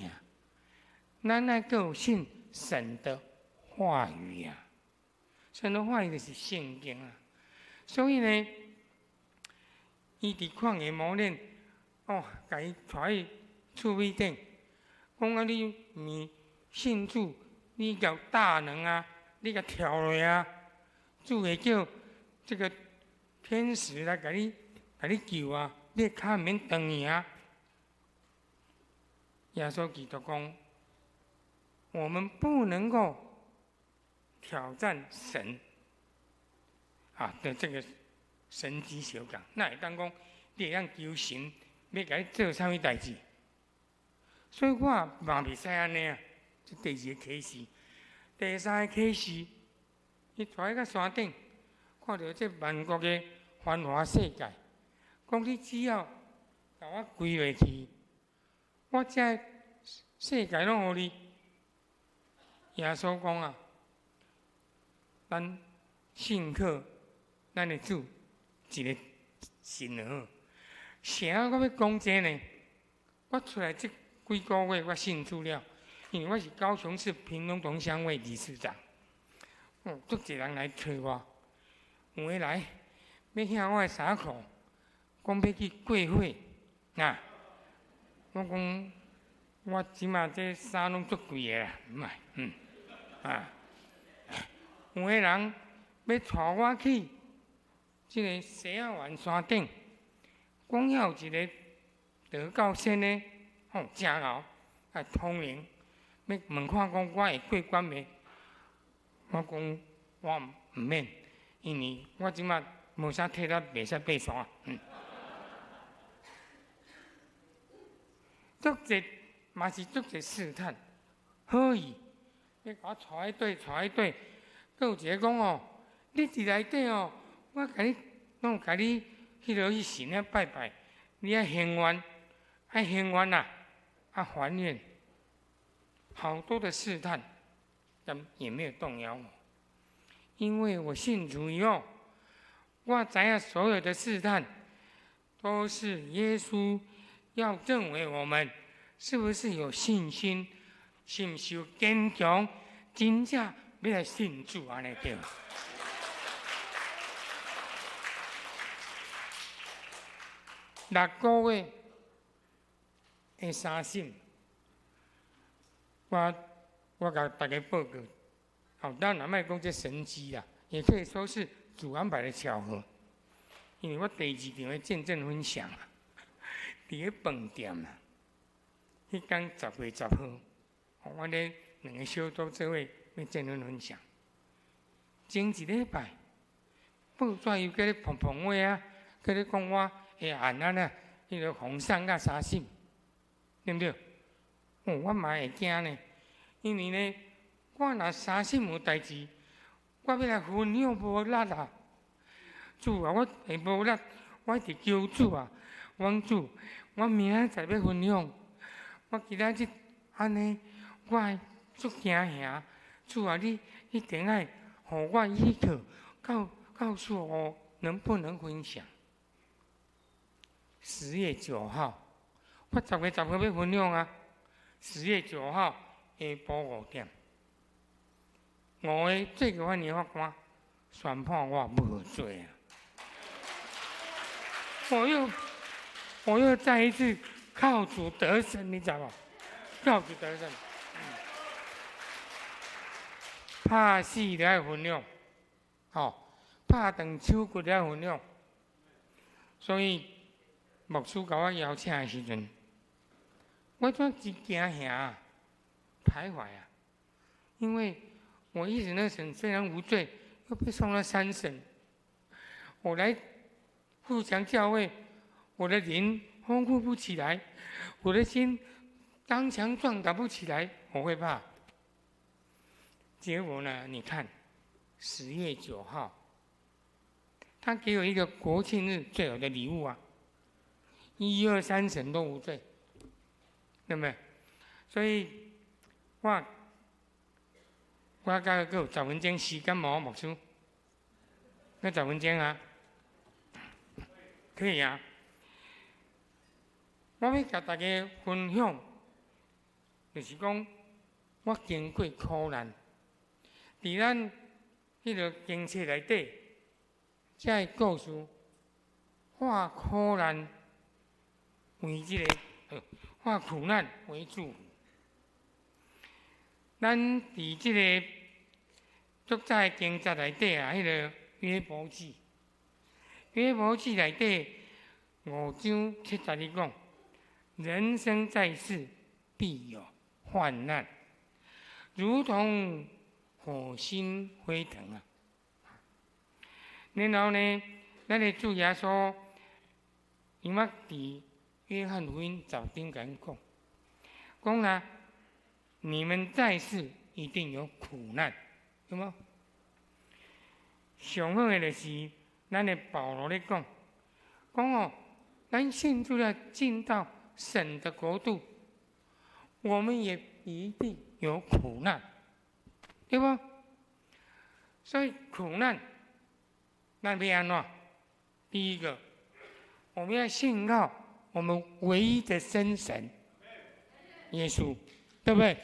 咱愛閣有信神的話語啊，神的話語就是聖經啊。所以呢，伊佇曠野磨練，哦，共伊帶去厝尾頂，講啊，你毋信主，你有大能啊，你共跳落啊，主會叫這個天使來共你，共你救啊，你的跤毋免斷去啊。耶穌基督講，我們不能夠挑戰神啊的這個神蹟相共，哪會當講你會當求神欲共你做啥物代誌？所以我嘛袂使按呢啊。這第二个啟示，第三个啟示，伊蹛到山頂，看著這萬國的繁華世界，講你只要共我跪落去，我這世界攏予你。耶穌講啊，咱信靠咱的主一个神就好。啥我欲講這呢？我出來這幾個月，我信主了，因為我是高雄市屏東同鄉會理事長。哦，足濟人來揣我，有的來欲向我的衫褲，講欲去過火。啊，我講我這馬這衫攏足貴的啦，毋愛，啊，有的人欲帶我去這个西仔灣山頂，講遐有一个得教仙的，吼，誠𠢕，啊，通靈，欲問看講我會過關袂？我講我毋免，因為我這馬無啥體力，袂使爬山。足濟嘛是足濟試探，好意，欲共我帶去佗，帶去佗，閣有一个講哦，你佇內底哦，我共你，攏共你彼落去神遐拜拜，你愛還願，愛還願啊，啊還願，好多的試探，但也沒有動搖我，因為我信主以後，我知影所有的試探都是耶穌要證明我們是不是有信心，是毋是有堅強，真正欲來信主按呢對。六個月的三審，我共大家報告，好，當然莫講這神蹟啦，也可以說是主安排的巧合。因為我第二場的見證分享啊，佇咧飯店啊，彼工10月10號，我咧兩个小組做伙欲見證分享。前一禮拜，報紙又閣咧膨膨話啊，閣咧講我的案啊呢，彼个紅上甲三審，對毋對？哦，我嘛會驚呢，因為呢，我若三審有代誌，我欲來分享無力啊！主啊，我會無力，我一直求主啊，我講主，我明仔載欲分享，我今仔日按呢，我會足驚嚇。主啊，你一定愛予我依靠，告訴我能不能分享？10月9號，我10月10號欲分享啊！10月9號下晡5點，五个最高法院法官宣判我無罪啊！我又再一次靠主得勝，你知無？靠主得勝，拍死都愛分享，吼，拍斷手骨都愛分享。所以牧師共我邀請的時陣，我怎真驚嚇，徘徊啊！因為我一審、二審雖然無罪，又被送了三審。我來富強教會，我的靈豐富不起來，我的心剛強壯膽不起來，我會怕。結果呢？你看，10月9號，他給我一個國慶日最好的禮物啊！一二三審都無罪，對不對？所以，我閣閣有10分鐘時間無，牧師？那十分鐘啊？可以啊。我欲共大家分享，就是講我經過苦難，佇咱彼个經冊內底，這个故事化苦難為這个，化苦難為祝福。咱佇這个足早的經節內底啊，彼个約伯記，約伯記內底5章7節伊講：人生在世，必有患難，如同火星飛騰啊！然後呢，咱的主耶穌，伊捌佇約翰福音10章共咱講，講啦，你們在世一定有苦難，有無？上好的就是咱的保羅咧講，講哦，咱信主要進到神的國度，我們也一定有苦難，對無？所以苦難，咱欲按怎？第一個，我們要信靠我們唯一的真神耶穌，對不對？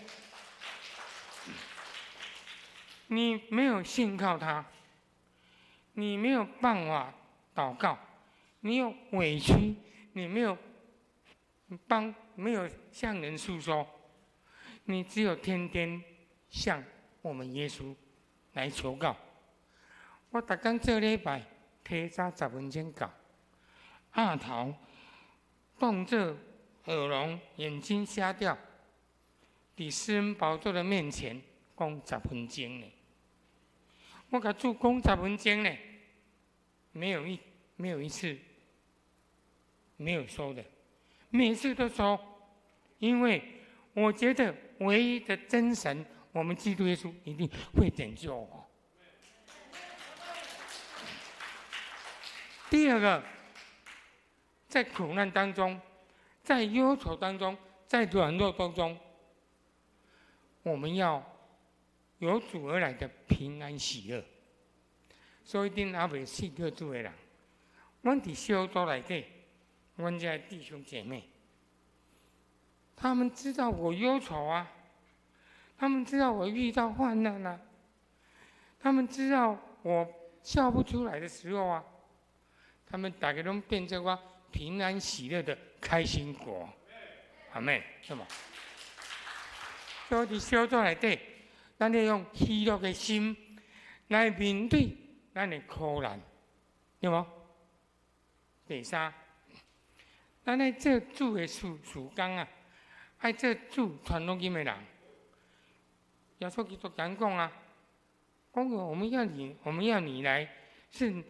你沒有信靠他，你沒有辦法禱告，你有委屈，你沒有幫，沒有向人訴說，你只有天天向我們耶穌來求告。我逐工做禮拜，提早10分鐘到，額頭當做耳聾，眼睛瞎掉，佇施恩寶座的面前講十分鐘呢。我共主講十分鐘呢，沒有一次沒有收的，每次都收，因為我覺得唯一的真神，我們基督耶穌一定會拯救我。第二個，在苦難當中，在憂愁當中，在軟弱當中，我們要由主而來的平安喜樂。所以，恁猶未信主的人，阮佇小組內底，阮這弟兄姐妹，他們知道我憂愁啊，他們知道我遇到患難啊，他們知道我笑不出來的時候啊，他們大家攏變成我平安喜樂的開心果，阿們，是無？所以佇小組內底，咱要用喜樂的心來面對咱的苦難，對無？第三，咱愛做主的事工啊，愛做主傳福音的人。耶穌基督講講啊，講我們要你，我們要你來，是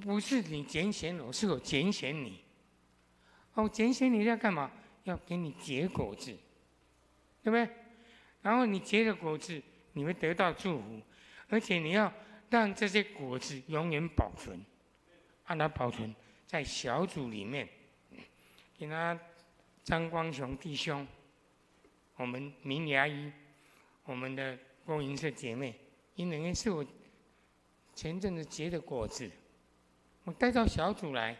不是你揀選我，是我揀選你。哦，揀選你要幹嘛？要給你結果子，對不對？然後你結了果子，你會得到祝福，而且你要讓這些果子永遠保存，讓它保存在小組裡面。給他張光雄弟兄，我們明牙醫，我們的郭銀社姐妹，𪜶兩个是我前陣子結的果子，我帶到小組來，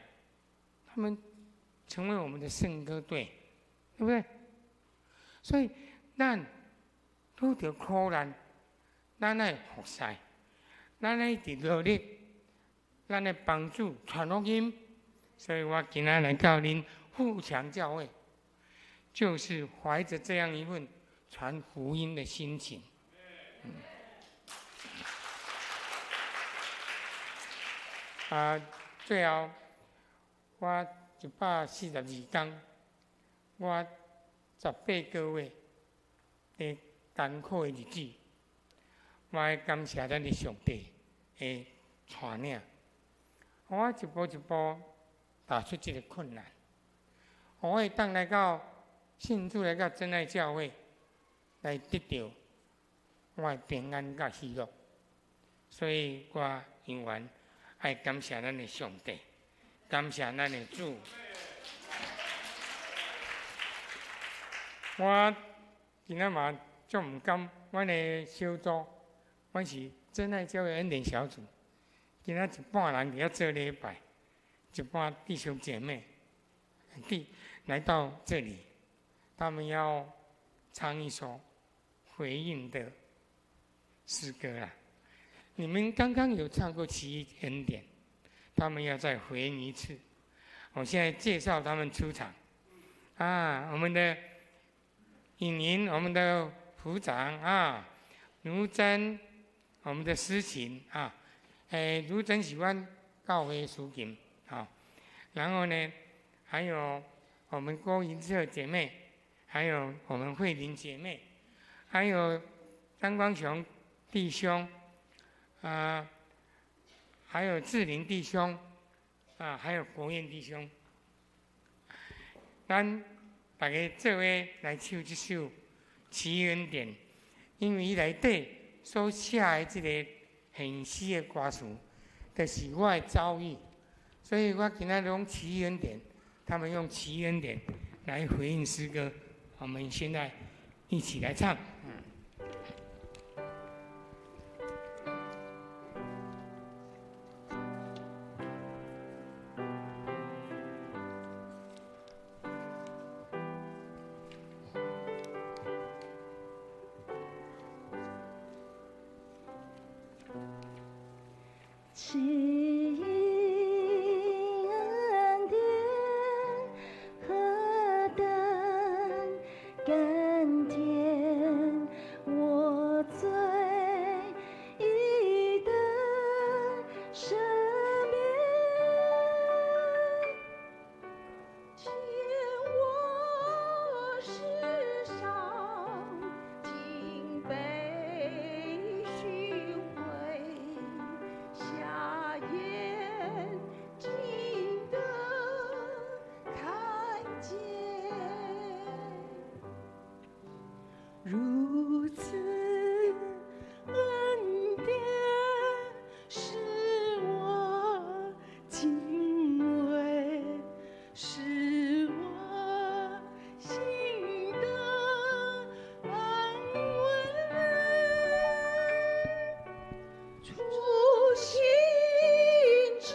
他們成為我們的聖歌隊，對不對？所以咱拄著苦難，咱愛服侍，咱愛佇努力，咱愛幫助傳福音。所以我今仔來到恁富強教會，就是懷着這樣一份傳福音的心情。啊，最後我142工，我18個月的艱苦的日子，我愛感謝咱的上帝的帶領，我一步一步踏出這個困難，我會當來到信主來到真愛教會，來得到我的平安佮喜樂，所以我永遠愛感謝咱的上帝，感謝咱的主。我今仔嘛足毋甘，阮的小組，阮是真愛教會恩典小組，今仔一半人佇遐做禮拜，一半弟兄姐妹弟來到這裡，他們要唱一首回應的詩歌啦。你們剛剛有唱過奇異恩典，他們要再回應一次。我現在介紹他們出場。啊，我們的穎瑩，我們的副長啊，盧珍，我們的司琴啊，盧珍喜歡教會司琴啊。然後呢，還有我們郭銀社姐妹，還有我們慧玲姐妹，還有張光雄弟兄，啊，還有志玲弟兄，啊，還有國燕弟兄。咱大家做伙來唱這首《奇異恩典》，因為伊內底所寫的這個現實的歌詞，就是我的遭遇，所以我今仔日講奇異恩典，他們用奇異恩典來回應詩歌，我們現在一起來唱。奇異恩典何等甘甜，我罪已得赦免，見我世上竟被訓誨，瞎眼睛得看見，如此恩典使我敬畏，使我心得安慰。初信之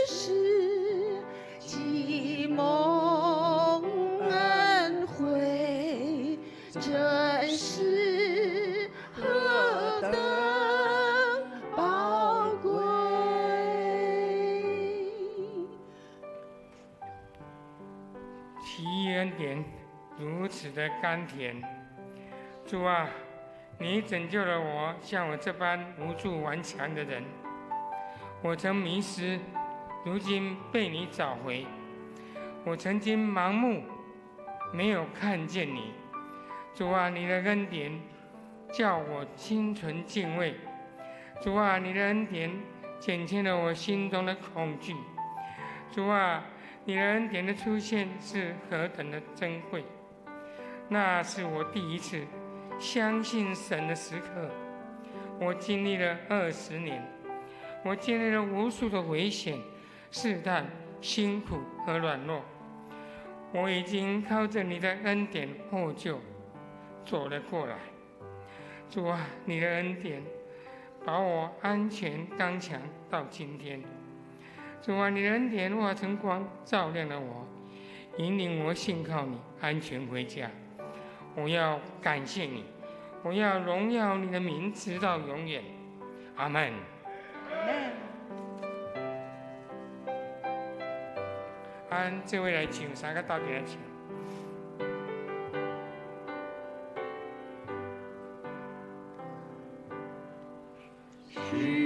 時，既蒙恩惠，真是何等寶貴。奇異恩典如此的甘甜，主啊，你拯救了我，像我這般無助頑強的人。我曾迷失，如今被你找回。我曾經盲目，沒有看見你。主啊，你的恩典叫我心存敬畏。主啊，你的恩典減輕了我心中的恐懼。主啊，你的恩典的出現是何等的珍貴！那是我第一次相信神的時刻。我經歷了20年，我經歷了無數的危險、試探、辛苦和軟弱。我已經靠着你的恩典獲救，走了過來。主啊，你的恩典把我安全剛強到今天。主啊，你的恩典化成光，照亮了我，引領我信靠你，安全回家。我要感謝你，我要榮耀你的名，直到永遠。阿門。按這位來唱，三個鬥陣來唱。奇